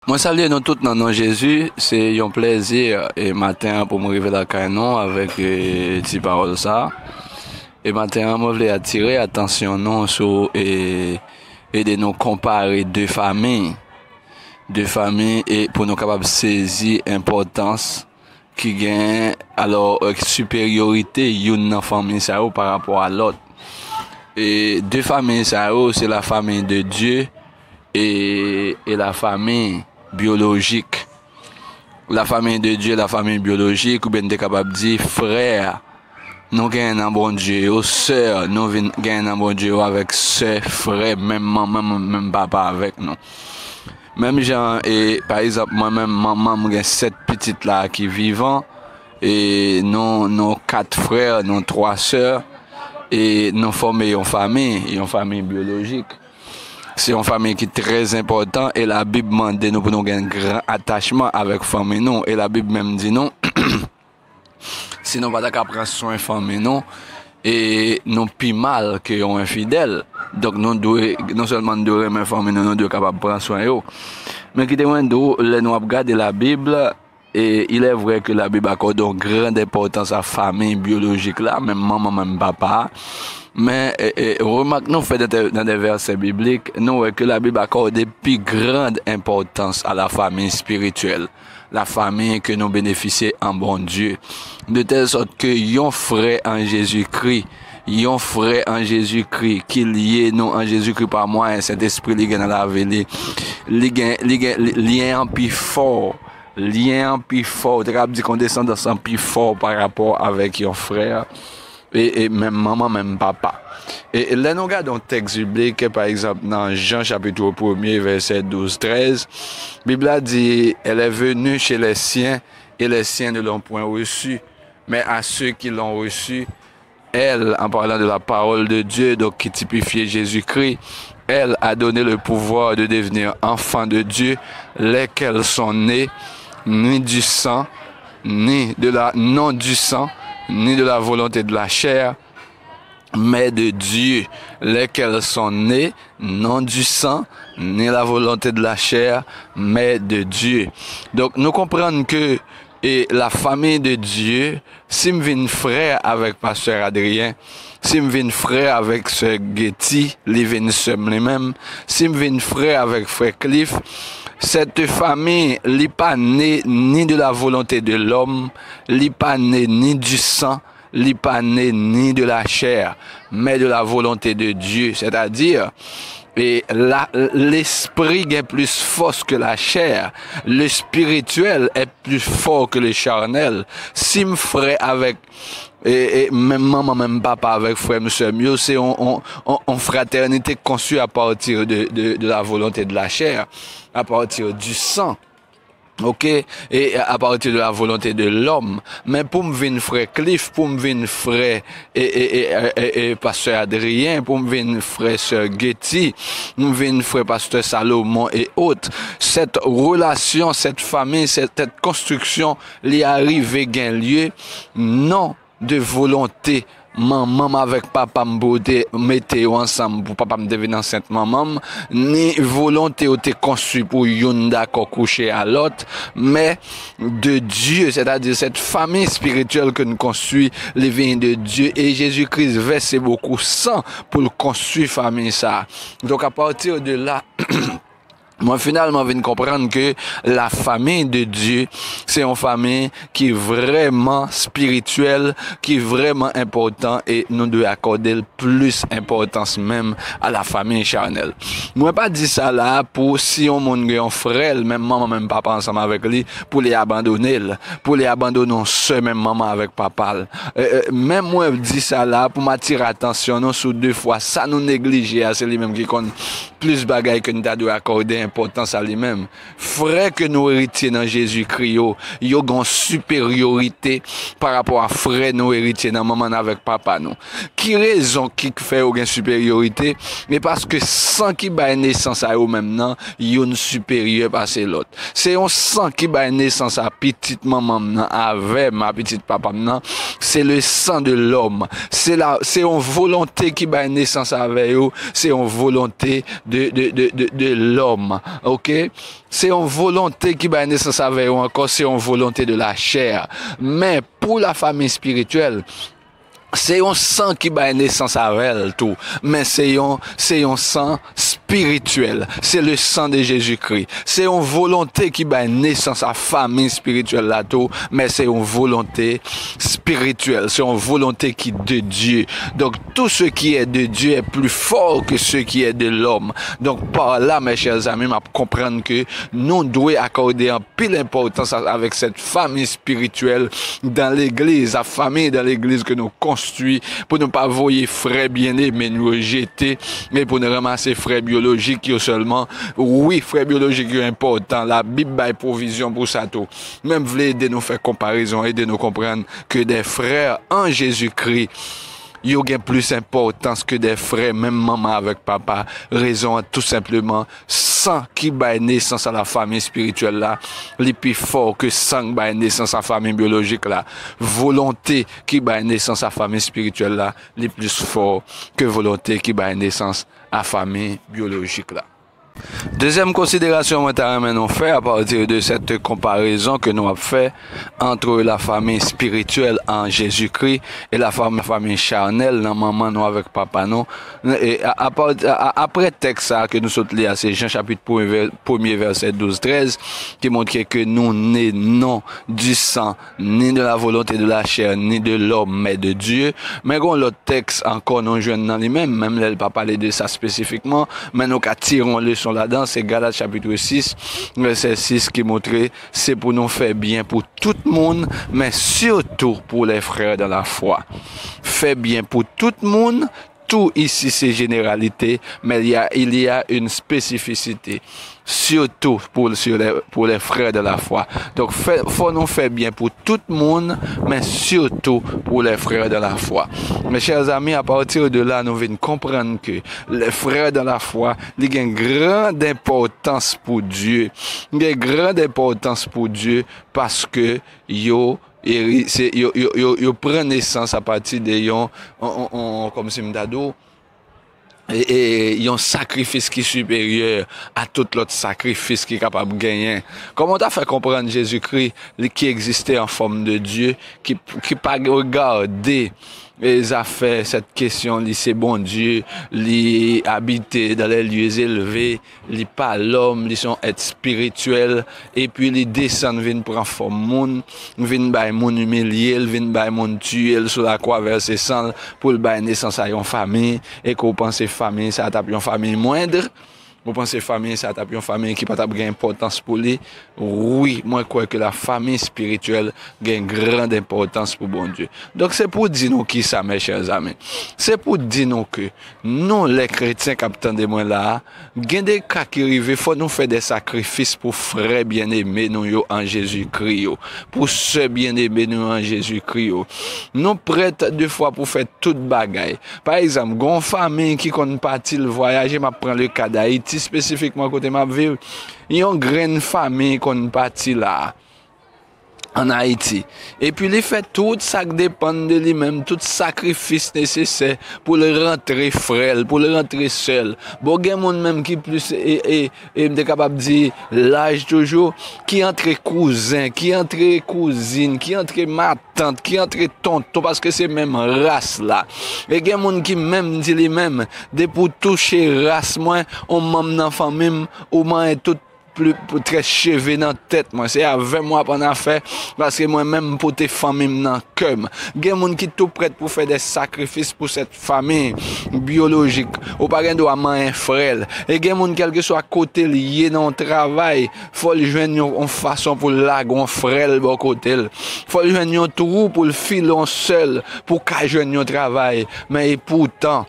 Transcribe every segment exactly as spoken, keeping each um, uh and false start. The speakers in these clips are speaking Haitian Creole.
Mwen salye nou tout nan non Jezi. Se yon plèzi e maten an pou mwen rive lakay nou avèk e, ti pawòl sa. E maten an, mwen vle atire atansyon nou sou e, ede nou konpare de fami. De fami e pou nou kapab sezi enpòtans ki gen alò e, siperyorite youn nan fanmi sa yo pa rapò a lòt. E de fanmi sa yo, se la famille de Dieu e, e la famille biologique. La famille de Dieu, la famille biologique, oubyen n te kapab di frè nou genyen nan Bondye yo, sè nou vin genyen nan Bondye yo avèk sè, frè, menm manman, menm papa avèk nou. Menm jan e pa egzanp mwen menm manman m gen sèt pitit la ki vivan e nou nou kat frè, nou twa sè e nou fòme yon fanmi, yon fanmi byolojik. Se yon fanmi ki trè enpòtan e Labib mande nou pou nou gen gran atachman avèk fanmi nou e Labib menm di nou si nou pa ta ka pran swen fanmi nou e nou pi mal ke yon enfidèl. Donk nou dwe non sèlman nou dwe renmen fanmi nou, nou dwe kapab pran swen yo. Men kite mwen di w, lè nou ap gade Labib, e il est vrai que la Bible accorde une grande importance à famille biologique la, menm manman, menm papa. Men e, e, remak nou fè nan de vèsè biblik, nou wè ke la Bible accorde pi grand importance à la famille spirituelle, la famille que nous bénéficions en Bondye. De tèl sòt ke yon frè an Jezikri, yon frè an Jezikri, ki lye nou an Jezikri pa mwayen Sentespri li gen nan lavi li, li gen, li gen, li- lyen an pi fò. Lyen an pi fò. Ou te kab di kondesandans an pi fò pa rapò avèk yon frè. E, e menm manman, menm papa. E, e lè nou gade yon tèks biblik, pa egzanp, nan Jan chapit premye, vèsè douz, trèz, Bib la di, elle est venue chez les siens, et les siens ne l'ont point reçue. Mais à ceux qui l'ont reçue, elle, en parlant de la parole de Dieu, donc qui typifiait Jésus-Christ, elle a donné le pouvoir de devenir enfant de Dieu, lesquels sont nés ni du sang, ni de la, non du sang, ni de la volonté de la chair, mais de Dieu, lesquels sont nés non du sang, ni la volonté de la chair, mais de Dieu. Donk, nou konprann ke e la famille de Dieu, si m vin frè avèk pastè Adrien, si m vin frè avèk sè Getty, li vin sè m li menm, si m vin frè avèk frè Cliff, cette famille, li pa ne ni de la volonté de l'homme, li pa ne ni du sang, li pa ne ni de la chair, mais de la volonté de Dieu. Sètadi, e la, lespri gen plis fòs ke la chair. Le spirituel est plus fort que le charnel. Si m frè avèk e, e, menm manman, menm papa avèk frè m, sè m yo, se yon, yon, yon, yon fraternité construite à partir de, de, de la volonté de la chair, à partir du sang. Ok, e à partir de la volonté de l'homme. Men pou m vin frè Cliff, pou m vin frè e, e, e, e, e pastè Adrien, pou m vin frè sè Getty, m vin frè pastè Salomon et autres, cette relation, cette famille, cette, cette construction, li arive gen lye non de volonté manman m avèk papa m pou yo te mete yo ansanm, pou papa m te vin ansent manman m, ni volonte yo te konstwi pou youn dakò kouche a lòt, men de Dieu, c'est-à-dire cette famille spirituelle que nous construit, li vini de Dieu, e Jezi Kris vèse bokou san pou l konstwi fanmi sa. Donk, à partir de là, mwen finalman vin konprann ke la famille de Dieu, se yon fanmi ki vrèman espirityèl, ki vrèman enpòtan, e nou dwe akòde l plis enpòtans menm a la famille charnelle. Mwen pa di sa la pou si yon moun gen yon frè l, menm manman, menm papa ansanm avèk li, pou li abandone l, pou li abandone yon sè, menm manman avèk papa l. E, e, men mwen di sa la pou m atire atansyon nou sou de fwa sa nou neglije a, se li menm ki konn plis bagay ke n ta dwe akòde enpòtans a li menm. Frè ke nou eritye nan Jezikri yo, yo gen yon siperyorite pa rapò a frè nou eritye nan manman n avèk papa nou. Ki rezon ki fè yo gen siperyorite? E paske san ki bay nesans a yo menm nan, youn siperyè pase lòt. Se yon san ki bay nesans a pitit manman m nan avè m, a pitit papa m nan. C'est le sang de l'homme. Se la, se yon volonte ki bay nesans avè yo, se yon volonte de, de, de, de, de l'homme. Ok? Se yon volonte ki bay nesans avè yo ankò, se yon volonte de la chè. Men pou la fami espirityèl, se yon san ki bay nesans avè l tou, men se yon, se yon san espirityèl. Se le sang de Jésus-Christ. Se yon volonte ki bay nesans a fami espirityèl la tou, men se yon volonte espirityèl. Se yon volonte ki de Dieu. Donc, tout ce qui est de Dieu est plus fort que ce qui est de l'homme. Donc, par là, mes chers amis, m ap konprann ke nou dwe akòde anpil enpòtans a- avec cette famille spirituelle dans l'église, la famille dans l'église que nous construit, pou nou pa voye frè byeneme nou yo jete, men pou nou ranmase frè byolojik yo sèlman. Wi, frè byolojik yo enpòtan. Labib bay pwovizyon pou sa tou. Men m vle ede nou fè konparezon, ede nou konprann ke des frères en Jésus-Christ, yo gen plis enpòtans ke de frè, menm manman avèk papa. Rezon an, tou senpleman, san ki bay nesans a la fami espirityèl la, li pi fò ke san k bay nesans a fami byolojik la. Volonte ki bay nesans a fami espirityèl la, li plis fò ke volonte ki bay nesans a fami byolojik la. Dezyèm konsiderasyon mwen ta renmen nou fè à partir de cette comparaison que nou ap fè entre la famille spirituelle en Jésus-Christ et la fam- famille charnelle nan manman nou avèk papa nou. E, a- a part- a- a- apre tèks sa a ke nou sot li a, se Jan chapit premye, vè- premye vèsè douz trèz, ki montre ke nou ne non du sang, ni de la volonté de la chair, ni de l'homme, mais de Dieu. Men gen yon lòt tèks ankò nou jwenn nan li menm, menm lè l pa pale de sa espesifikman, men nou ka tire yon leson ladan, se Galat chapit sis, vèsè sis ki montre se pou nou fè byen pou tout moun, men sitou pou les frères dans la foi. Fè byen pou tout moun, tout isi se jeneralite, men il y a, il y a une spécificité. Sitou pou, sur les- pour les frères de la foi. Donk, fè- fò nou fè byen pou tout moun, men sitou pour les frères de la foi. Mes chers amis, à partir de là, nou vin konprann ke les frères de la foi, li gen gran enpòtans pou Dye. Li gen gran enpòtans pou Dye paske yo, eri- se- yo, yo, yo, yo pran nesans apati de yon, on, on, on, kòmsi m ta di w, e, e, yon sakrifis ki siperyè a tout lòt sakrifis ki kapab genyen. Kòman w ta fè konprann Jezikri, li ki egziste an fòm de Dye, ki, ki pa regade e zafè, sèt kesyon, li se Bondye, li abite dans les lieux élevés, li pa lòm, li se yon èt espirityèl, epi li desann vin pran fòm moun, vin bay moun imilye l, vin bay moun tiye l sou lakwa, vèse san l, pou l bay nesans a yon fanmi, e ke w panse fanmi sa t ap yon fanmi mwend? Ou panse fanmi sa t ap yon fanmi ki pa t ap gen enpòtans pou li? Wi, mwen kwè ke la fami espirityèl gen gran enpòtans pou Bondye. Donk, se pou di nou kisa, mes chers amis? Se pou di nou ke nou, lè kretyen k ap tande mwen la a, gen de ka ki rive, fò nou fè de sakrifis pou frè byeneme nou yo an Jezikri yo, pou sè byeneme nou yo an Jezikri yo. Nou prèt defwa pou fè tout bagay. Pa egzanp, gen yon fanmi ki konn pati l vwayaje, m ap pran le ka d Ayiti espesifikman kote m ap viv. Yon grenn fanmi konn pati la, ann Ayiti. Epi li fè tout sa k depann de li menm, tout sakrifis nesesè pou l rantre frè l, pou l rantre sè l. Bon, gen moun menm ki plis, e, e, e m te kapab di laj toujou, ki antre kouzen, ki antre kouzin, ki antre matant, ki antre tonton, paske se menm ras la. E gen moun ki menm di li menm, depi w touche ras mwen, yon manm nan fanmi m, ou manyen tout pli, pou très cheve nan tèt mwen. Se avè m w ap annafè, paske mwen menm m pote fanmi m nan kè m. Gen moun ki tou prèt pou fè de sakrifis pou sèt fanmi byolojik. Ou pa gen dwa manyen frè l. E gen moun, kèlkeswa kote l ye nan yon travay, fò l jwenn yon, yon fason pou l lage yon frè l bò kote l. Fò l jwenn yon twou pou l file yon sè l, pou ka jwenn yon travay. Men epoutan,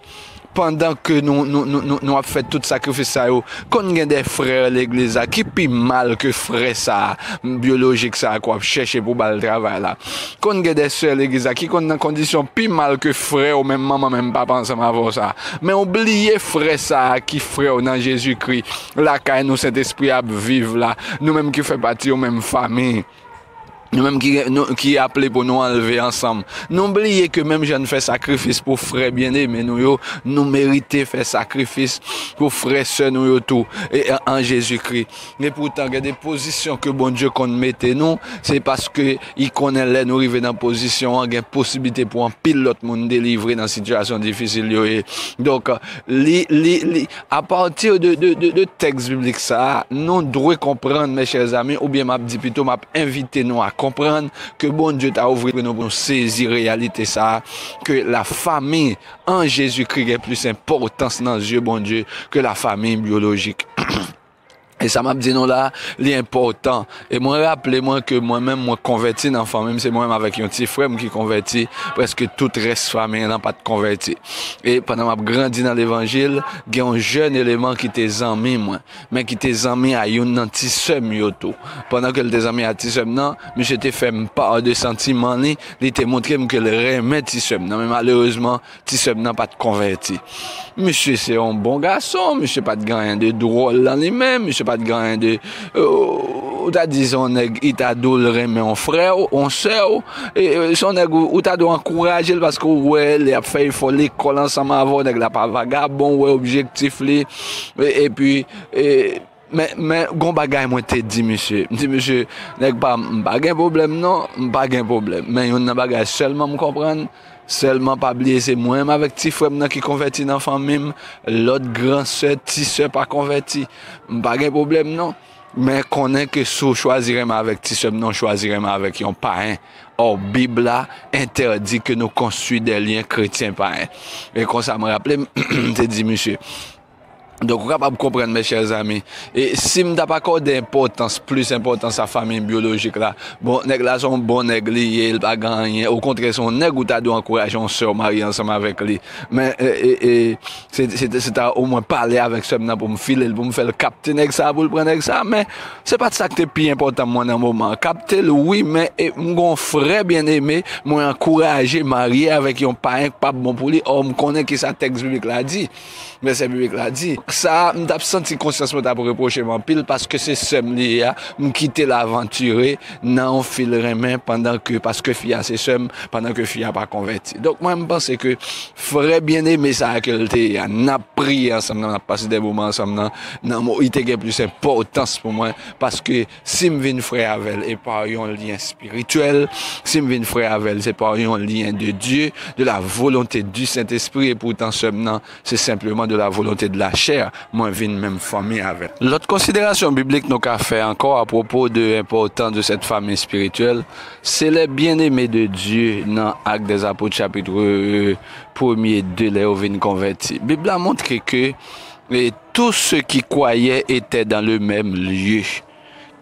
pandan ke nou, nou, nou, nou, nou ap fè tout sakrifis sa yo, konn gen de frè legliz la ki pi mal ke frè sa a, byolojik sa a, ke w ap chèche pou ba l travay la. Konn gen de sè legliz la ki konn nan kondisyon pi mal ke frè w, menm manman, menm papa ansanm avè w sa a. Men w bliye frè sa a ki frè w nan Jezikri, lakay nou Sentespri ap viv la, nou menm ki fè pati yon menm fanmi. Nou menm ki, nou, ki aple pou nou anlve ansanm. Nou bliye ke menm jan n fè sakrifis pou frè byeneme nou yo, nou merite fè sakrifis pou frè sè nou yo tou, e, an, an Jezikri. Epoutan, gen de pozisyon ke Bondye konn mete nou, se paske li konnen lè nou rive nan pozisyon an, gen posiblite pou anpil lòt moun delivre nan sitiyasyon difisil yo ye. Donk, li, li, li, apati de, de, de, de tèks biblik sa a, nou dwe konprann, mes chers amis, oubyen m ap di pito, m ap envite nou a konprann ke Bondye ta ouvri nou pou nou sezi reyalite sa a, ke lafanmi an Jezikri gen plis enpòtans nan zye Bondye ke lafanmi byolojik. E sa m ap di nou la, li enpòtan. E mwen raple mwen ke mwen menm, mwen konvèti nan fanmi m, se mwen menm avèk yon ti frè m ki konvèti, prèske tout rès fanmi an pa t konvèti. E pandan m ap grandi nan levanjil, gen yon jèn eleman ki te zanmi mwen, men ki te zanmi a youn nan ti sè m yo tou. Pandan ke l te zanmi a ti sè m nan, misye te fè m pa de santiman li, li te montre m ke l renmen ti sè m nan, men malerezman, ti sè m nan pa t konvèti. Misye se yon bon gason, misye pa t gen anyen de dwòl nan li menm, misye pa t gen anyen de, euh, ou ta di se yon nèg, li ta dwe renmen yon frè w, yon sè w, e, e, se yon nèg ou, ou ta dwe ankouraje l paske w wè l, l ap fè efò lekòl ansanm avè w, nèg la pa vagabon, w wè objektif li, e, epi, e, men, men, gon bagay mwen te di misye. M di misye, nèg pa m, m pa gen pwoblèm non, m pa gen pwoblèm. Men youn nan bagay sèlman m konprann, sèlman pa bliye se mwen menm avèk ti frè m nan ki konvèti nan fanmi m, lòt gran sè, ti sè pa konvèti. M pa gen pwoblèm non. Men konnen ke si w chwazi renmen avèk ti sè m nan, w chwazi renmen avèk yon payen. Ò, Bib la entèdi ke nou konstwi de lyen kretyen-payen. E konsa mwen raple m, m te di misye. Donk, ou kapab konprann, mes chers amis. E si m t ap akòde enpòtans, plis enpòtans a fanmi byolojik la, bon, nèg la se yon bon nèg li ye, l pa gen anyen. Okontrè, se yon nèg ou ta dwe ankouraje yon sè w marye ansanm avèk li. Men, e, e, e, se, se, se ta omwen pale avèk sè m nan pou m file l, pou m fè l kapte nèg sa, pou l pran nèg sa. Men, se pa t sa k te pi enpòtan mwen nan moman an. Kapte l, wi, men, e, m gen yon frè byeneme, mwen ankouraje marye avèk yon payen k p ap bon pou li. Ò, m konnen kisa tèks biblik la di. Vèsè biblik la di, sa a, m t ap santi konsyans mwen t ap repwoche m anpil, paske se sè m li ye a, m kite l avantire nan yon fil renmen pandan ke, paske fi a se sè m, pandan ke fi a pa konvèti. Donk, mwen, m panse ke frè byeneme sa a ke l te ye a, n ap priye ansanm nan, n ap pase de moman ansanm nan, nan mo, li te gen plis enpòtans pou mwen, paske si m vin frè avè l, e pa yon lyen espirityèl, si m vin frè avè l, se pa yon lyen de Dieu, de la volonté du Saint-Esprit, e poutan sè m nan, se senpleman de la volonté de la chair, mwen vin menm fanmi avè l. Lòt konsiderasyon biblik nou ka fè ankò apwopo de enpòtans de cette famille spirituelle, se les bien-aimés de Dieu nan Actes des Apôtres, chapit premye, de, lè yo vin konvèti. Bib la montre ke, e, tous ceux qui croyaient étaient dans le même lieu.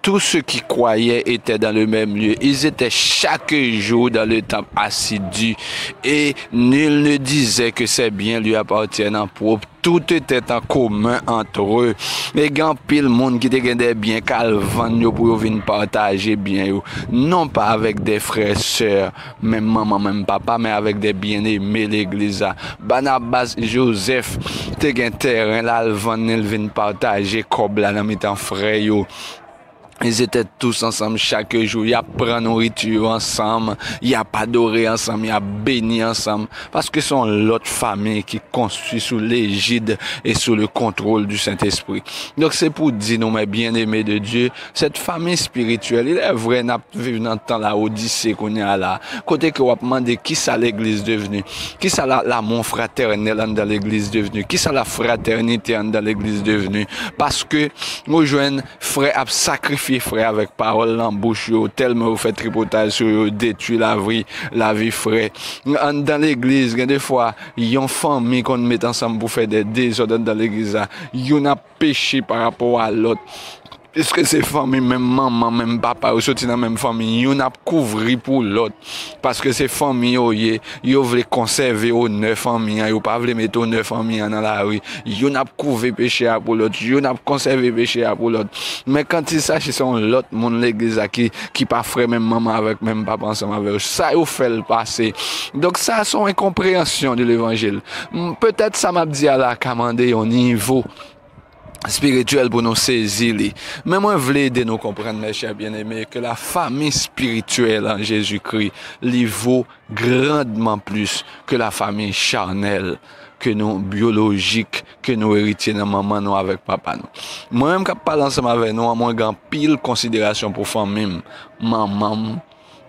Tous ceux qui croyaient étaient dans le même lieu. Ils étaient chaque jour dans le temple assidus, et nul ne disait que ses biens lui appartiennent en propre. Tout était en commun entre eux. E gen anpil moun ki te gen de byen k al vann yo pou yo vin pataje byen yo. Non pa avèk de frè, sè, menm manman, menm papa, men avèk de byeneme legliz la. Banabas Jozèf te gen tèren, l al vann li, l vin pataje kòb la nan mitan frè yo. Ils étaient tous ensemble chaque jour. Y ap pran nouriti yo ansanm, y ap adore ansanm, y ap beni ansanm. Paske se yon lòt fanmi ki konstwi sou lejid e sou le contrôle du Saint-Esprit. Donk, se pou di nou, mes bien-aimés de Dieu, cette famille spirituelle, il est vrai, n ap viv nan tan Lawodise kounye a la, kote ke w ap mande kisa legliz devni, kisa la, l'amour fraternel anndan legliz devni, kisa la fraternité anndan legliz devni. Paske ou jwenn frè ap sakrifye frè avèk pawòl nan bouch yo, tèlman yo fè tripotaj sou yo, yo detwi lavi, lavi frè. Anndan legliz, gen defwa, yon fanmi konn met ansanm pou fè de dezòd anndan legliz la. Youn ap peche pa rapò a lòt. Piske se fanmi menm manman, menm papa, yo soti nan menm fanmi, youn ap kouvri pou lòt. Paske se fanmi yo ye, yo vle konsève onè fanmi an, yo pa vle mete onè fanmi an nan lari. Youn ap kouvri peche a pou lòt, youn ap konsève peche a pou lòt. Men quand il s'agit, se yon lòt moun legliz la ki, ki pa frè menm manman avèk menm papa ansanm avè yo. Sa yo fè l pase. Donk sa, se yon enkonpreyansyon de levanjil. M, petèt sa m ap di a la ka mande yon nivo espirityèl pou nou sezi li. Men mwen vle ede nou konprann, mes chers bien-aimés, ke la famille spirituelle en Jésus-Christ, li vo grandman plis ke la famille charnelle, ke nou byolojik, ke nou eritye nan manman nou avèk papa nou. Mwen menm k ap pale ansanm avè nou an, mwen gen anpil konsiderasyon pou fanmi m, manman m,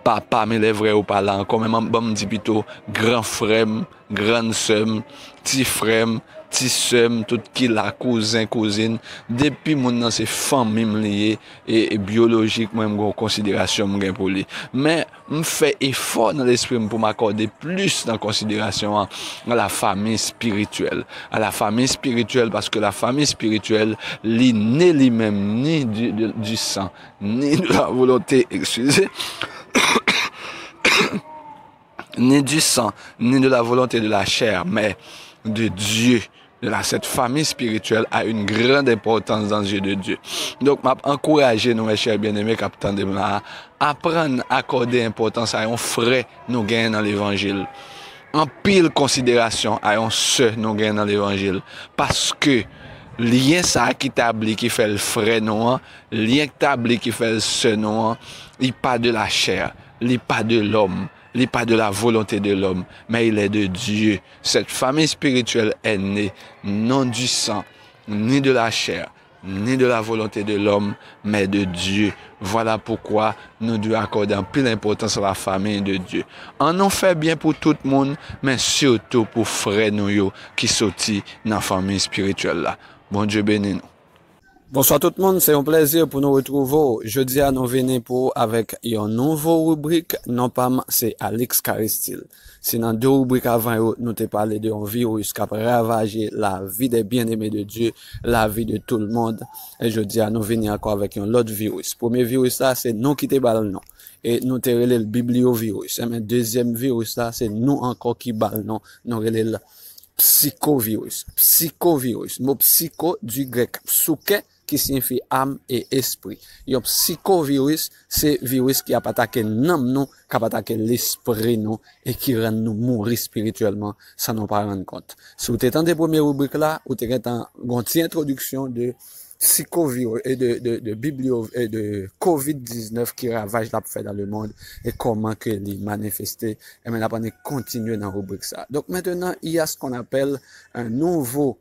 papa m, e lè vrè yo pa la ankò, men ban m di pito gran frè m, grann sè m, ti frè m, ti sè m, tout ki la, kouzen, kouzin, depi moun nan se fanmi m li ye, e, e byolojik, mwen m gen yon konsiderasyon m gen pou li. Men, m fè efò nan lespri m pou m akòde plis nan konsiderasyon an a la famille spirituelle. A la famille spirituelle, paske la famille spirituelle, li ne li menm ni du, de, du sang, ni de la volonté, excusez, ni du sang, ni de la volonté de la chair, mais de Dieu. De la, cette famille spirituelle a une grande importance dans les yeux de Dieu. Donk, m ap ankouraje nou, mes chers bien-aimés, k ap tande m la, aprann akòde enpòtans a yon frè nou genyen nan levanjil. Anpil konsiderasyon a yon sè nou genyen nan levanjil. Paske lyen sa a ki tabli, ki fè l frè nou an, lyen ki tabli, ki fè l sè nou an, li pa de la chair, li pa de l'homme, li pa de la volonté de l'homme, mais il est de Dieu. Cette famille spirituelle est née non du sang, ni de la chair, ni de la volonté de l'homme, mais de Dieu. Vwala poukwa nou dwe akòde anpil enpòtans a la famille de Dieu. Ann nou fè byen pou tout moun, men sitou pou frè nou yo ki soti nan fanmi espirityèl la. Bondye beni nou. Bonswa tout moun, se yon plèzi pou nou retwouve w. Jodi a nou vini pou w avèk yon nouvo ribrik. Non pa m se Alix Caristil. Si nan de ribrik avan yo, nou te pale de yon viris k ap ravaje lavi des bien-aimés de Dieu, lavi de tout le monde. E jodi a, nou vini ankò avèk yon lòt viris. Premye viris la, se nou ki te ba l non. E nou te rele l biblioviris. Enben, dezyèm viris la, se nou ankò ki ba l non. Nou rele l psikoviris. Psikoviris. Mo psiko du grèk psyche, ki siyifi am e espri. Yon psikoviris, se viris ki ap atake nanm nou, k ap atake lespri nou, e ki rann nou mouri espirityèlman san nou pa rann kont. Si w te tande premye ribrik la, ou te gentan gen yon ti entwodiksyon de psikoviris, e de, de, de biblio, e de kovid diznèf ki ravaj l ap fè dans le monde, e kòman ke li manifeste. Enben, n ap annik kontinye nan ribrik sa. Donk, mentenan, il y a ce qu'on appelle un nouveau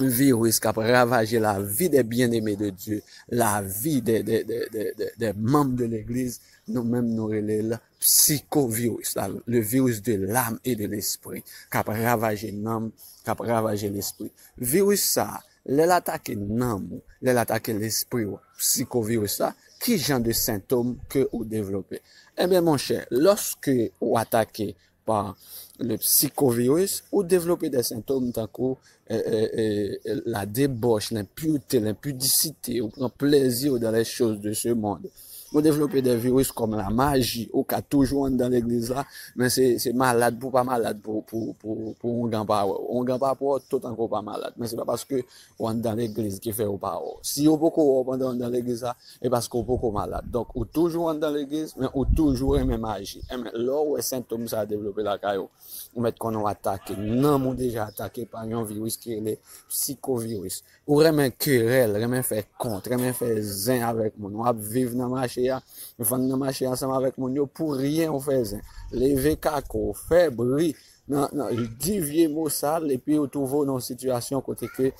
virus k ap ravaje lavi des bien-aimés de Dieu, lavi des, des, des, des, des membres de l'église, nou menm nou rele l psikoviris, la, le virus de l'âme et de l'esprit, k ap ravaje nanm, k ap ravaje lespri. Viris sa a, lè l atake nanm ou, lè l atake lespri w, psikoviris la, ki jan de sentòm ke ou devlope? Enben, monchè, lòske ou atake pa le psikoviris, ou devlope de sentòm tankou, e, e, e, la debauche, l'impurité, l'impudicité, ou pran plèzi dans les choses de ce monde. Ou devlope de viris kòm la maji, ou ka toujou anndan legliz la, men se, se malad pou pa malad pou, pou, pou, pou oungan pa wè w. Oungan pa pou wè w, toutan ke w pa malad. Men se pa paske ou anndan legliz ki fè yo pa wè w. Si yo poko wè w pandan w anndan legliz la, e paske w poko malad. Donk, ou toujou anndan legliz, men ou toujou renmen maji. Enben, lè w wè sentòm sa a devlope lakay ou, ou mèt konnen w atake. Nanm ou deja atake pa yon viris ki rele psikoviris. Ou renmen kerèl, renmen fè kont, renmen fè zen avèk moun. W ap viv nan mache a, vann nan mache ansanm avèk moun yo, pou ryen ou fè zen. Leve kako, fè bri, nan, nan, di vye mo sal, epi ou twouve w nan yon sitiyasyon kote ke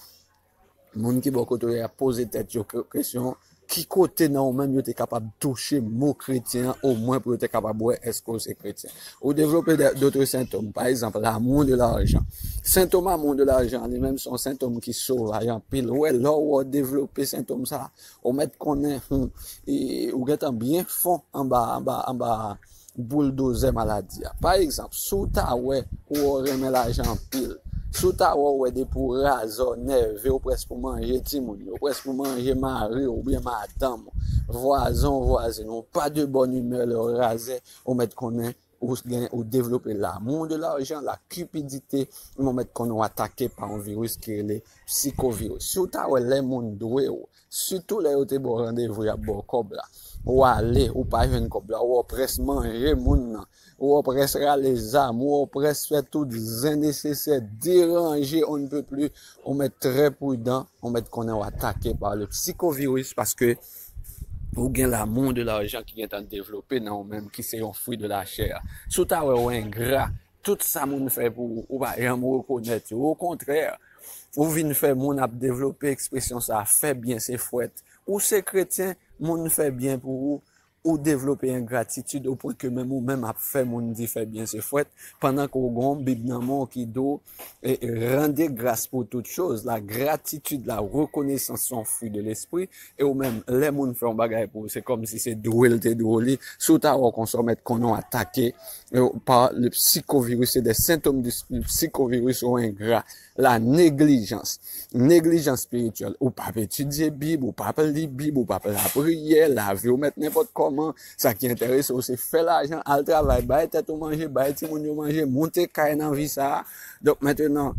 moun ki bò kote w yo ap poze tèt yo ke-, kesyon, ki kote nan ou menm yo te kapab touche mo kretyen an, omwen pou yo te kapab wè èske w se kretyen. Ou devlope de, dotre sentòm, pa egzanp, l'amour de l'argent. Sentòm amour de l'argent, li menm se yon sentòm ki sovaj anpil. Ou wè, lè w wè w devlope sentòm sa a, ou mèt konnen, hmm, e, ou gentan byen fon anba, anba, anba, bouldozè maladi a. Pa egzanp, si w ta wè ou renmen lajan anpil, si w ta wè, ou wè depi w razè, w nève, ou prèske w manje timoun yo, ou prèske w manje mari w oubyen madanm ou, vwazen w, vwazin ou, pa de bòn imè lè w razè, ou mèt konnen ou gen, ou devlope l'amour de l'argent, la cupidité, ou mèt konnen w atake pa yon viris ki rele psikoviris. Si w ta wè lè moun dwe w, sitou lè yo te ba w randevou y ap ba w kòb la. Ou ale, ou pa jwenn kòb la, ou wè w près manje moun nan, ou wè w près rale zam, ou wè w près fè tout zen nesesè, deranje on ne peut plus, ou mèt trè pridan, ou mèt konnen w atake pa le psikoviris paske ou gen l'amour de l'argent ki gentan devlope nan ou menm, ki se yon fwi de la chè. Si w ta wè w engra, tout sa moun fè pou ou, ou pa janm rekonèt yo. Okontrè, ou vin fè moun ap devlope ekspresyon sa, fè byen se fwèt. Ou se kretyen, moun fè byen pou ou, ou devlope engratitid o pwen ke menm ou menm ap fè moun di fè byen se fwèt, pandan ke w gen yon Bib nan men w ki di w, e, e, rendez grâce pour toutes choses, la gratitid, la rekonesans se yon fwi de lespri, e ou menm, lè moun fè yon bagay pou ou, se kòmsi se dwe l te dwe w li, si w ta wè w konsa w mèt konnen w atake, e, pa le psikoviris, se de sentòm di psikoviris ou engra, la neglijans. Neglijans espirityèl. Ou p ap etidye Bib, ou p ap li Bib, ou p ap lapriyè, lavi w mèt nenpòt kòman. Sa ki enterese w se fè lajan, al travay, bay tèt ou manje, bay timoun yo manje, moute kay nan vi sa a. Donk, mentenan,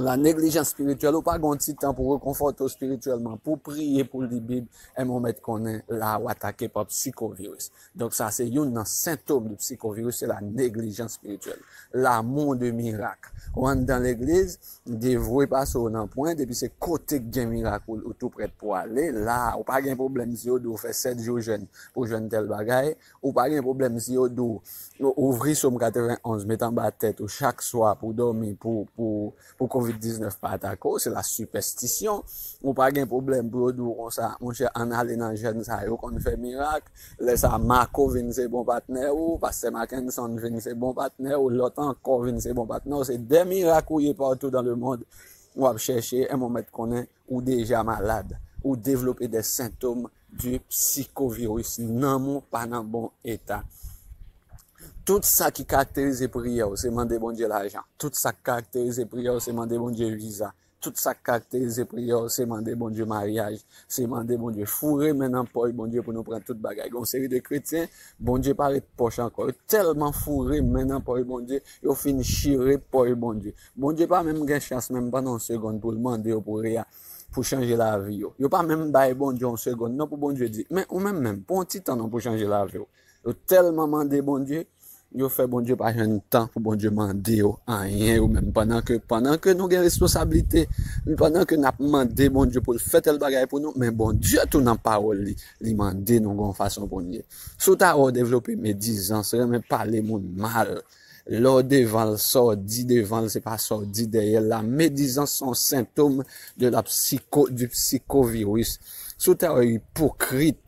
la neglijans espirityèl, ou pa gen yon ti tan pou rekonfòte w espirityèlman, pou priye, pou li Bib, enben w mèt konnen la ou atake pa psikoviris. Donk, sa se youn nan sentòm de psikoviris, se la neglijans espirityèl. L'amour de miracle. Ou anndan legliz, devwe pase w nan pwen, depi se kote k gen mirak ou, ou tou prèt pou ale. La, ou pa gen pwoblèm si yo di w fè sèt jou jèn pou jwenn tèl bagay. Ou pa gen pwoblèm si yo di w ou ouvri Sòm katrevenn onz, met anba tèt ou chak swa pou w dòmi, pou, pou, pou kovid diznèf pa atake w, se la sipèstisyon. Ou pa gen pwoblèm pou yo di w konsa, monchè, ann ale nan jèn sa yo konn fè mirak. Lè sa, Marco vin se bon patnè ou, pastè Mackenson vin se bon patnè ou, lòt ankò vin se bon patnè ou. Se de mirak ou ye partout dans le monde. W ap chèche, enben w mèt konnen ou deja malad. Ou devlope de sentòm di psikoviris. Nanm ou pa nan bon eta. Tout sa ki karakterize priyè w, se mande Bondye lajan. Tout sa ki karakterize priyè w, se mande Bondye viza. Tout sa k karakterize priyè w, se mande Bondye maryaj, se mande Bondye foure men nan pòch Bondye pou nou pran tout bagay. Gen yon seri de kretyen, Bondye pa ret pòch ankò. Yo tèlman foure men nan pòch Bondye, yo fin chire pòch Bondye. Bondye pa menm gen chans menm pandan yon segonn pou l mande yo pou reya, pou chanje lavi yo. Yo pa menm bay Bondye yon segonn non pou Bondye di, men ou menm menm, pran yon ti tan non pou chanje lavi w. Yo tèlman mande Bondye, yo fè Bondye pa jwenn tan pou Bondye mande yo anyen yo menm. Pandan ke, pandan ke nou gen responsablite, pandan ke n ap mande Bondye pou l fè tèl bagay pou nou, men Bondye tou nan pawòl li, li mande nou gon fason pou n ye. Si w ta wè w devlope medizans, renmen pale moun mal, lè w devan l, sa w di devan l, se pa sa w di dèyè l la. Medizans se yon sentòm de la psiko, du psikoviris. Si w ta wè w ipokrit,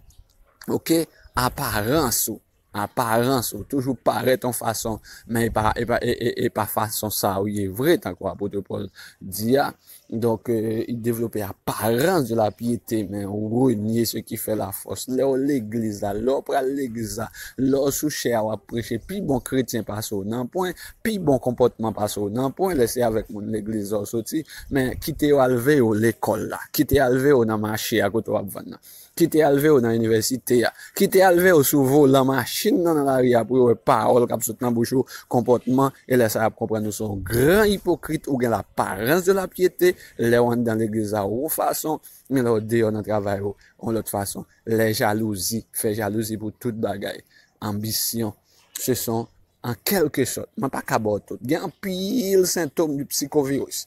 oke, aparans ou, aparans ou, toujou parèt yon fason, men e pa, e pa, e, e, e pa fason sa ou ye vre, tankou apot Pòl di a. Donk, euh, il développe apparence de la piété, men ou renye ce qui fait la force. Lè w legliz la, lè w pral legliz la, lè w sou chè a w ap preche, pi bon kretyen pase w nan pwen, pi bon konpòtman pase w nan pwen, lè se avèk moun legliz la w soti, men kite yo al veye w lekòl la, kite yo al veye w nan mache a kote w ap vann nan. Kite al veye w nan inivèsite a. Kite al veye w sou volan machin nan, nan lari a pou yo wè pawòl k ap sot nan bouch ou, konpòtman, e lè sa y ap konprann ou se yon gran ipokrit, ou gen laparans de la pyete, lè w anndan legliz la yon fason, men lè w deyò nan travay ou, yon lòt fason. Lè jalouzi, fè jalouzi pou tout bagay. Anbisyon, se son, an kèlke sòt, mwen pa ka ba w tout. Gen anpil sentòm di psikoviris.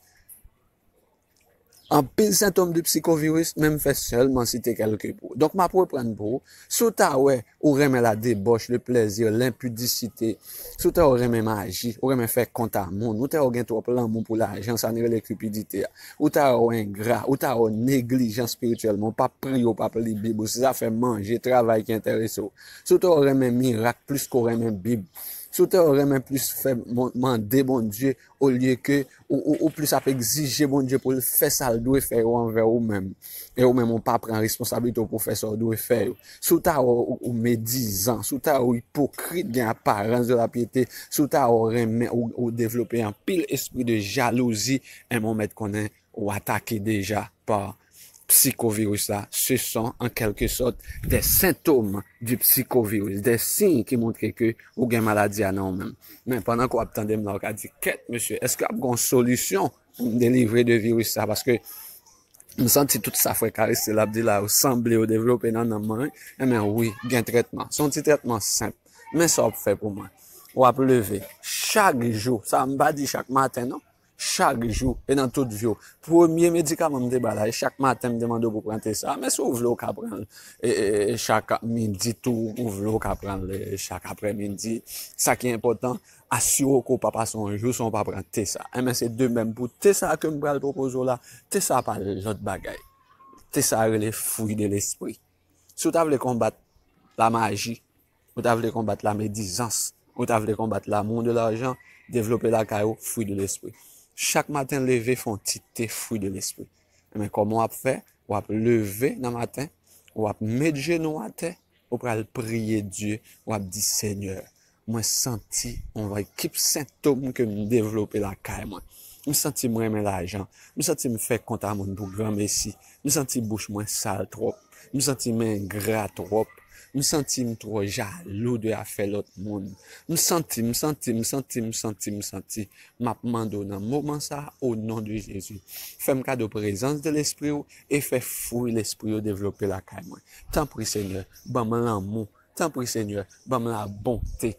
Anpil sentòm de psikoviris, men m fè sèlman site kèlke pou ou. Donk, m ap reprann pou ou. Si w ta wè, ou renmen la debòch, le plèzi, lenpidisite, si w ta wè, ou renmen maji, ou renmen fè kont a moun, ou ta wè, ou gen twòp lanmou pou lajan, sa n rele kipidite a, ou ta wè, ou engra, ou ta wè, ou neglijan espirityèlman, ou p ap priye, ou p ap li Bib, ou se zafè manje, travay ki enterese w. Si w ta wè, ou renmen mirak plis ke w renmen Bib, si w ta wè, ou renmen plis fè, mande Bondye, olye ke ou, ou, ou plis ap egzije Bondye pou l fè sa l dwe fè yo anvè ou menm. E ou menm ou pa pran responsablite w pou fè sa w dwe fè yo. Si w ta wè ou, ou medizan, si w ta wè ou ipokrit, gen aparans de la pyete, si w ta wè ou renmen, ou, ou devlope anpil espri de jalouzi, enben ou mèt konnen ou atake deja pa psikoviris la, se son, an kèlke sòt, de sentòm di psikoviris, de siy ki montre ke ou gen maladi a nan ou menm. Men pandan ke w ap tande m la, ou ka di, kèt, mesye, èske ap gen yon solisyon pou m delivre de viris sa? Paske M santi tout sa frè Cariste ap di la yo sanble yo devlope nan nanm mwen, wi. Enben wi, gen trètman. Se yon ti trètman senp. Men sa w ap fè pou mwen. W ap leve chak jou. Sa m pa di chak maten, non. Chak jou. E nan tout vi w. Premye medikaman m te ba la, e chak maten m te mande w pou pran te sa. Men si w vle, w ka pran l. E, e, e chak midi tou, ou vle, w ka pran l, e, chak aprèmidi. Sa ki enpòtan, asire w ke w pa pase yon jou san w pa pran te sa. Enben, se de menm pou te sa ke m pral pwopoze w la. Te sa pa lòt bagay. Te sa rele fruit de l'esprit. Si w ta vle konbat lamaji, ou ta vle konbat lamedizans, ou ta vle konbat l'amour de l'argent, devlope lakay ou fruit de l'esprit. Chak maten, leve, fè yon ti te fruit de l'esprit. Men kòman w ap fè? W ap leve nan maten, w ap met jenou atè, ou pral priye Dye, w ap di, Senyè, mwen santi yon ekip sentòm ke m devlope lakay mwen. M santi m renmen lajan. M santi m fè kont a moun pou granmesi. M santi bouch mwen sal twòp. M santi m engra twòp. M santi m twò jalou de afè lòt moun. M santi, m santi, m santi, m santi, m santi. M ap mande w nan moman sa a, o non de Jezi. Fè m kado prezans de lespri w e fè fwi lespri yo devlope lakay mwen. Tanpri, Senyè, ban m lanmou. Tanpri, Senyè, ban m labonte.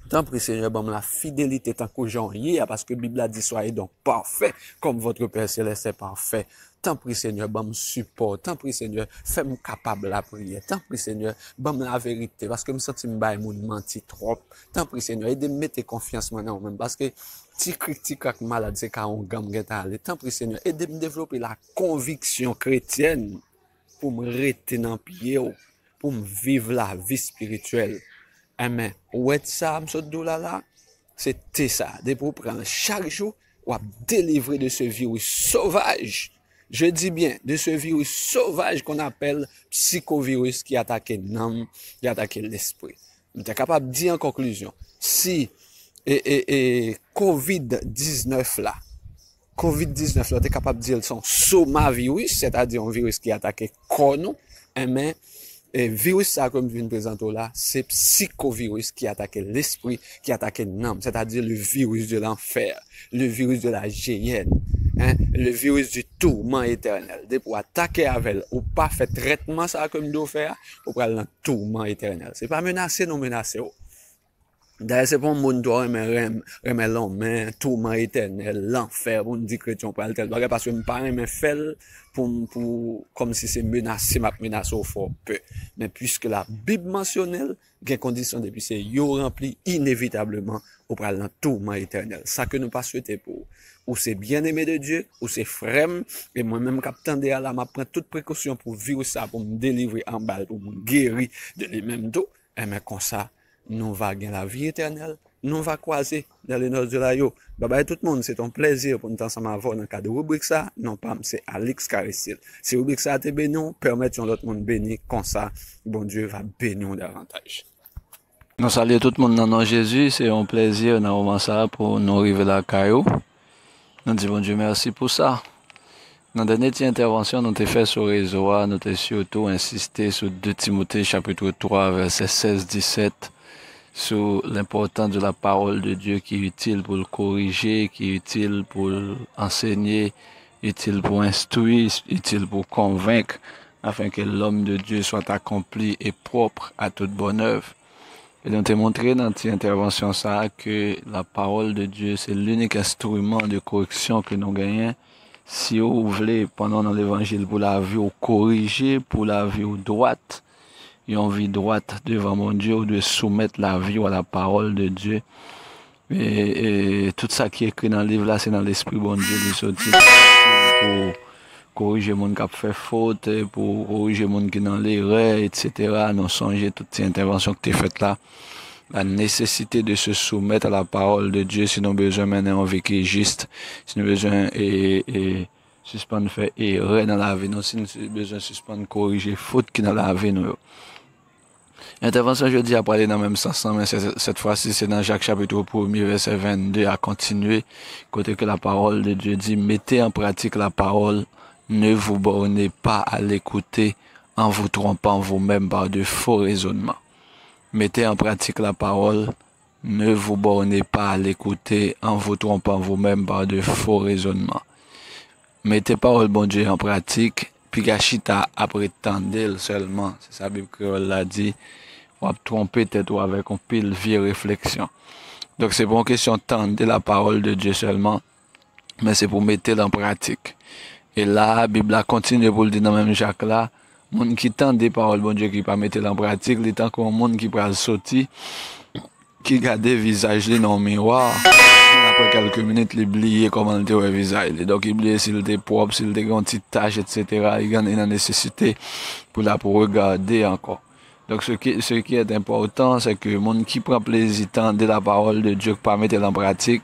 Tanpri, Senyè, ban m lafidelite tankou jan w ye a, paske Bib la di, soyez donc parfaits, comme votre Père céleste est parfait. Tanpri, Senyè, ban m sipò. Tanpri, Senyè, fè m kapab lapriyè. Tanpri, Senyè, ban m laverite, paske m santi m bay moun manti twòp. Tanpri, Senyè, ede m mete konfyans mwen nan ou menm, paske ti krik, ti krak malad, se ka ongan m gentan ale. Tanpri, Senyè, ede m devlope lakonviksyon kretyèn pou m rete nan pye w, pou m viv lavi espirityèl. Enben, ou wè sa m sot di w la la? Se te sa. Depi w pran l chak jou, w ap delivre de ce virus sauvage. Je dis bien, de ce virus sauvage qu'on appelle psychovirus ki atake nanm, ki atake lespri. M te kapab di an konklizyon, si e, e, e, kovid diznèf la, kovid diznèf la, te kapab di l se yon somaviris, sètadi yon viris ki atake kò nou, enben, e, viris sa ke m vin prezante w la, se psikoviris ki atake lespri, ki atake nanm, sètadi le virus de l'enfer, le virus de la Géhenne, hein, le virus du tourment éternel. Depi w atake avè l, ou pa fè trètman sa ke m di w fè a, ou pral nan touman etènèl. Se pa menase nou menase w. Dayè, se pa yon moun twò renmen, renmen, renmen lonmen, touman etènèl, lanfè, pou n di kretyen w pral tèl bagay, paske m pa renmen fè l pou m, pou, kòmsi se menase m ap menase w, fè w pè. Men piske Labib mansyone l, gen kondisyon, depi se yo ranpli, inevitableman, ou pral nan touman etènèl. Sa ke nou pa swete pou ou. Ou se byeneme de Dye, ou se frè m, e mwen menm k ap tande a la, m ap pran tout prekosyon pou viris sa, pou m delivre anba l, pou m geri de li menm tou. Enben konsa, nou va gen lavi etènèl, nou va kwaze dans les noces de l'agneau. Babay tout moun, se t on plèzi pou n t ansanm avè w nan kad ribrik sa. Non pa m se Alix Caricil. Si ribrik sa te beni w, pèmèt yon lòt moun beni, konsa Bondye va beni w davantaj. Nou salye tout moun nan non Jezi. Se yon plèzi nan moman sa a pou nou rive lakay ou. Nou di Bondye mèsi pou sa. Nan dènye ti entèvansyon nou te fè sou rezo a, nou te sitou ensiste sou de Timote chapit twa, vèsè sèz, disèt, sou lenpòtans de la parole de Dieu ki itil pou l korije, ki itil pou l ansenye, itil pou enstwi, itil pou konvenk, afin que l'homme de Dieu soit accompli et propre à toute bonne œuvre. E nou te montre nan ti entèvansyon sa a ke la parole de Dieu se l'unique instrument de correction ke nou genyen. Si ou vle, pandan w nan levanjil pou lavi w korije, pou, lavi w dwat, yon vi dwat devan Bondye, ou dwe soumèt lavi w a la parole de Dieu. E, e tout sa ki ekri nan liv la, se nan Lespri Bondye li soti. Pou korije moun k ap fè fot, pou korije moun ki nan lerè, etsetera. Nou sonje tout ti entèvansyon ki te fèt la. La nécessité de se soumettre à la parole de Dieu si nou bezwen mennen yon vi ki jis, si nou bezwen, e, e, sispann fè erè nan lavi nou, si nou bezwen sispann korije fot ki nan lavi nou yo. Entèvansyon jodi a prale nan menm sans lan, men se, sèt fwa si se nan Jak chapit premye, vèsè vennde a kontinye, kote ke la parole de Dieu di, mettez en pratique la parole, ne vous bornez pas à l'écouter en vous trompant vous-même par de faux raisonnements. Mettez en pratique la parole, ne vous bornez pas à l'écouter en vous trompant vous-même par de faux raisonnements. Mete pawòl Bondye an pratik, piga chita ap ret tande l sèlman. Se sa Bib Kreyòl la di, w ap twonpe tèt ou avèk yon pil vye refleksyon. Donk, se pa yon kesyon tande la parole de Dieu sèlman, men se pou mete l an pratik. E la, Bib la kontinye pou l di nan menm Jak la, moun ki tande pawòl Bondye ki pa mete l an pratik, li tankou yon moun ki pral soti, ki gade vizaj li nan yon miwa, men apre kèlke minit, li bliye kòman l te wè vizaj li. Donk, li bliye si l te pwòp, si l te gen yon ti tach, etsetera. Li gen, li nan nesesite pou l ap regade ankò. Donk, ce qui, ce qui est important, c'est que moun ki pran plezi tande la parole de Dieu, ki pa mete l an pratik,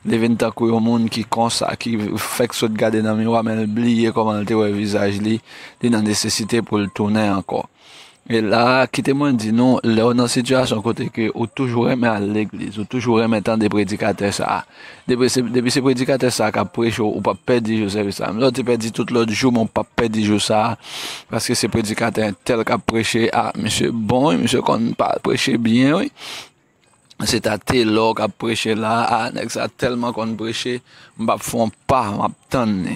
li vin tankou yon moun ki konsa, ki fèk sot gade nan miwa, men l bliye kòman l te wè vizaj li, li nan nesesite pou l tounen ankò. E la, kite mwen di nou, lè w nan sitiyasyon kote ke ou toujou renmen al legliz, ou toujou renmen tande predikatè sa a, depi se, depi se predikatè sa a k ap preche w, ou p ap pèdi jou sèvis la. Menm lè w te pèdi tout lòt jou, men w p ap pèdi jou sa a, paske se predikatè entèl k ap preche. A, misye bon, wi, misye konn pa preche byen, wi. Se ta Telò k ap preche la, a, nèg sa tèlman konn preche, m p ap fè yon pa, m ap tann li.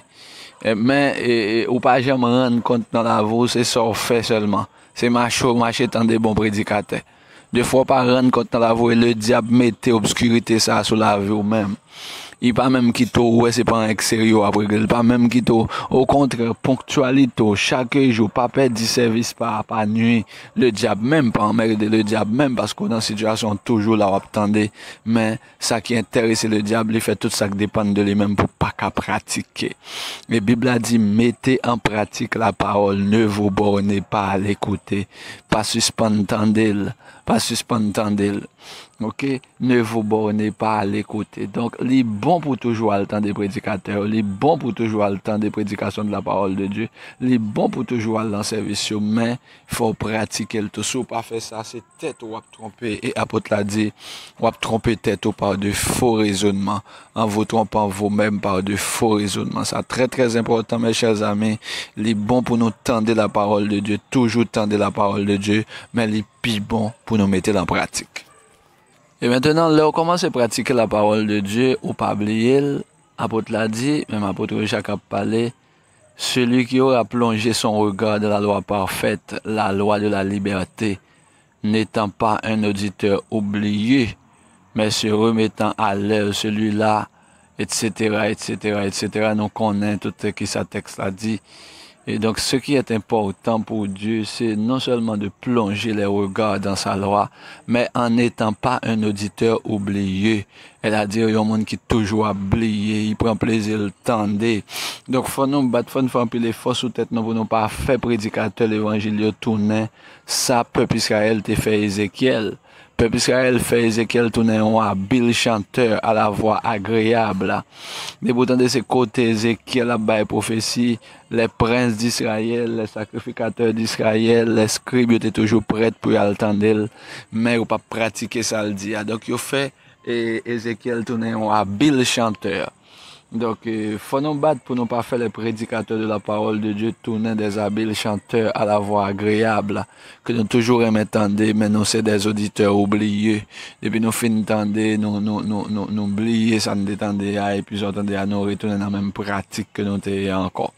E, men, e, e, ou pa janm rann kont nan lavi w, se sa w fè sèlman. Se mache w mache tande bon predikatè. Defwa w pa rann kont nan lavi w, e ledyab mete obskirite sa a sou lavi w menm. Li pa menm kite w wè se pa yon ekserye w ap regle, li pa menm kite w, okontrè, ponktyalite w, chak jou, pa pèdi sèvis pa, pa nwi ledyab menm, pa anmède ledyab menm, paske w nan sitiyasyon toujou la w ap tande, men sa ki enterese ledyab, li fè tout sa k depann de li menm pou pa ka pratike. E Bib la di, mettez en pratique la parole, ne vous bornez pas à l'écouter. Pa sispann tande l, pa sispann tande l. Ok? Ne vous bornez pas à l'écouter. Donk, li bon pou toujou al tande predikatè yo, li bon pou toujou al tande prédication de la parole de Dieu, li bon pou toujou al nan sèvis yo, men fò w pratike l tou. Si w pa fè sa, se tèt ou w ap twonpe. E apot la di, w ap twonpe tèt ou par de faux raisonnements, en vous trompant vous-même par de faux raisonnements. Sa trè, trè enpòtan, mes chers amis. Li bon pou nou tande la parole de Dieu, toujou tande la parole de Dieu, men li pi bon pou nou mete l an pratik. E mentenan, lè w kòmanse pratike la parole de Dieu, ou pa bliye l, apot la di, menm apot Jak ap pale, celui qui aura plongé son regard dans la loi parfaite, la loi de la liberté, n'étant pas un auditeur oublieux, mais se remettant à l'œuvre, celui-là, etsetera, etsetera, etsetera. Nou konnen tout kisa tèks la di. Et donc, ce qui est important pour Dieu, c'est non seulement de plonger les regards dans sa loi, mais en n'étant pas un auditeur oublieux. Sètadi, yon moun ki toujou ap bliye, li pran plezi l tande. Donk, fò nou bat, fò n fè anpil efò sou tèt nou pou nou pa fè predikatè levanjil yo tounen sa pèp Izrayèl te fè Ezekyèl. Pèp Izrayèl fè Ezekyèl tounen yon abil chantè a la vwa agreyab. Depi w tande se kote Ezekyèl ap bay pwofesi, les princes d'Israël, les sacrificateurs d'Israël, les scribes, yo te toujou prèt pou y al tande l, men yo p ap pratike sa l di a. Donk, yo fè e, Ezekyèl tounen yon abil chantè. Donk, e, fò nou bat pou nou pa fè les prédicateurs de la parole de Dieu tounen des habiles chanteurs à la voix agréable, ke nou toujou renmen tande, men nou se des auditeurs oublieux. Depi nou fin tande, nou, nou, nou, nou, nou bliye sa n te tande a, epi sa w tande a, nou retounen nan menm pratik ke nou te ye ankò.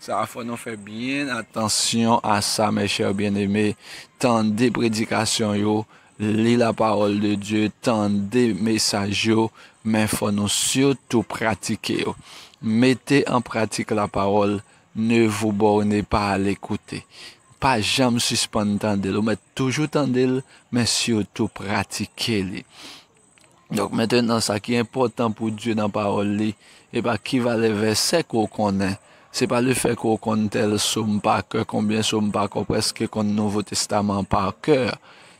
Sa a fò nou fè byen atansyon a sa, mes chers bien-aimés. Tande predikasyon yo, li la parole de Dieu, tande mesaj yo, men fò nou sitou pratike yo. Mettez en pratique la parole, ne vous bornez pas à l'écouter. Pa janm sispann tande l, ou mèt toujou tande l, men sitou pratike li. Donk, mentenan, sa ki enpòtan pou Dye nan pawòl li, e pa ki valè vèsè ke w konnen. Se pa lefèt ke w konn tèl sòm pa kè, konbyen sòm pa kè, w prèske konn Nouvo Testaman pa kè.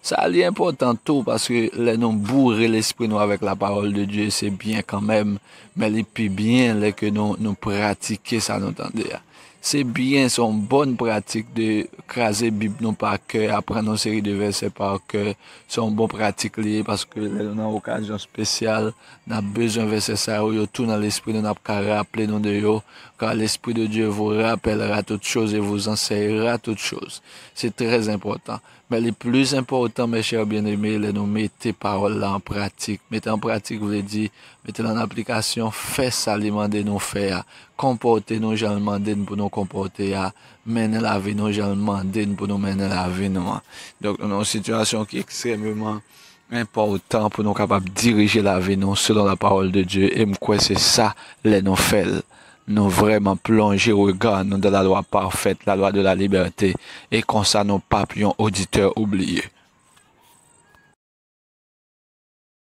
Sa li enpòtan tou, paske lè nou boure lespri nou avèk la parole de Dieu, se byen kanmenm, men li pi byen lè ke nou, nou pratike sa nou tande a. Se byen, se yon bòn pratik de kraze Bib nou pa kè, aprann yon seri de vèsè pa kè. Se yon bon pratik li ye, paske lè nou nan okazyon espesyal, n ap bezwen vèsè sa yo, yo tou nan lespri nou, n ap ka raple nou de yo, car l'Esprit de Dieu vous rappellera toutes choses et vous enseignera toutes choses. Se trè enpòtan. Men li plis enpòtan, mes chers bien-aimés, lè nou mete pawòl la an pratik. Mete an pratik vle di, mete l an aplikasyon, fè sa li mande nou fè a. konpòte nou jan l mande n pou nou konpòte a, mennen lavi nou jan l mande n pou nou mennen lavi nou an. Donk, nou nan yon sitiyasyon ki ekstrèmeman enpòtan pou nou kapab dirije lavi nou selon la parole de Dieu, e m kwè se sa, lè nou fè l, nou vrèman plonje rega nou dans la loi parfaite, la loi de la liberté, e konsa nou p ap yon oditè oubliye.